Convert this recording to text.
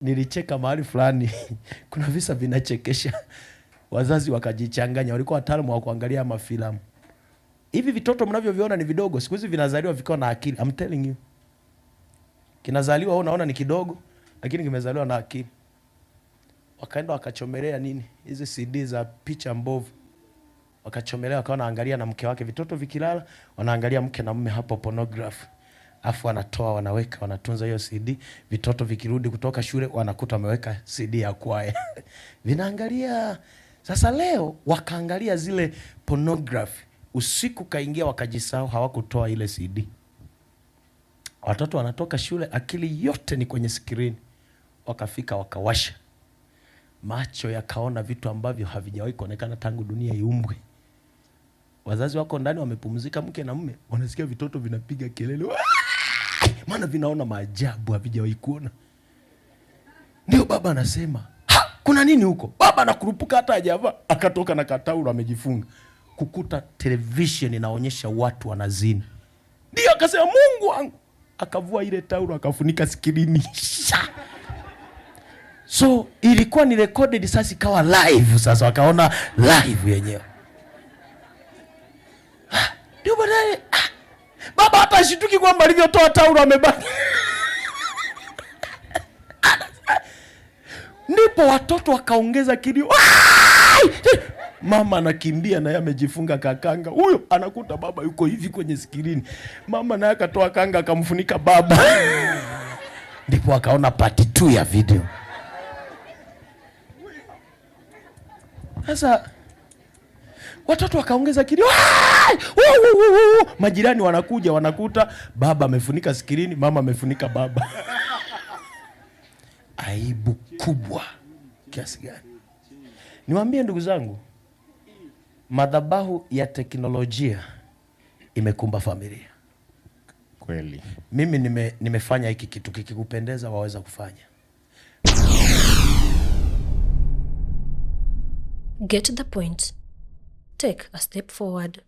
Nilicheka mahali fulani kuna visa vinachekesha. Wazazi wakajichanganya, walikuwa wataalamu wa kuangalia mafilamu. Hivi vitoto mnavyoviona ni vidogo, siku hizi vinazaliwa vikiwa na akili. I'm telling you. Kinazaliwa wewe unaona ni kidogo, lakini kimezaliwa na akili. Wakaenda wakachomelea nini? Hizi CD za picha mbovu. Wakachomelea, wakawa wanaangalia na mke wake, vitoto vikilala wanaangalia mke na mume hapo pornography. Afu wanatoa, wanaweka, wanatunza hiyo CD. Vitoto vikirudi kutoka shule wanakuta wameweka CD ya kwaya. Vinaangalia. Sasa leo wakaangalia zile pornography. Usiku kaingia wakajisahau, hawakutoa ile CD. Watoto wanatoka shule akili yote ni kwenye skrini. Wakafika wakawasha. Macho yakaona vitu ambavyo havijawahi kuonekana tangu dunia iumbwe. Wazazi wako ndani wamepumzika, mke na mume, wanasikia vitoto vinapiga kelele. Waaah! Maana vinaona maajabu havijawahi kuona. Ndio baba anasema, ha, kuna nini huko? Baba anakurupuka hata hajavaa, akatoka na kataulo amejifunga. Kukuta television inaonyesha watu wanazini. Ndio akasema Mungu wangu. Akavua ile taulo akafunika skrini. So ilikuwa ni recorded, sasa ikawa live, sasa wakaona live yenyewe. Ndio baadaye, baba hata ashituki kwamba alivyotoa taulo amebaki. Ndipo watoto wakaongeza kilio. Mama anakimbia naye amejifunga kakanga. Huyo anakuta baba yuko hivi kwenye skrini. Mama naye akatoa kanga akamfunika baba. Ndipo akaona part 2 ya video. Sasa watoto wakaongeza kilio. Majirani wanakuja wanakuta baba amefunika skrini, mama amefunika baba. Aibu kubwa kiasi gani? Niwaambie ndugu zangu, madhabahu ya teknolojia imekumba familia. Kweli. Mimi nimefanya hiki kitu, kikikupendeza waweza kufanya. Get the point. Take a step forward.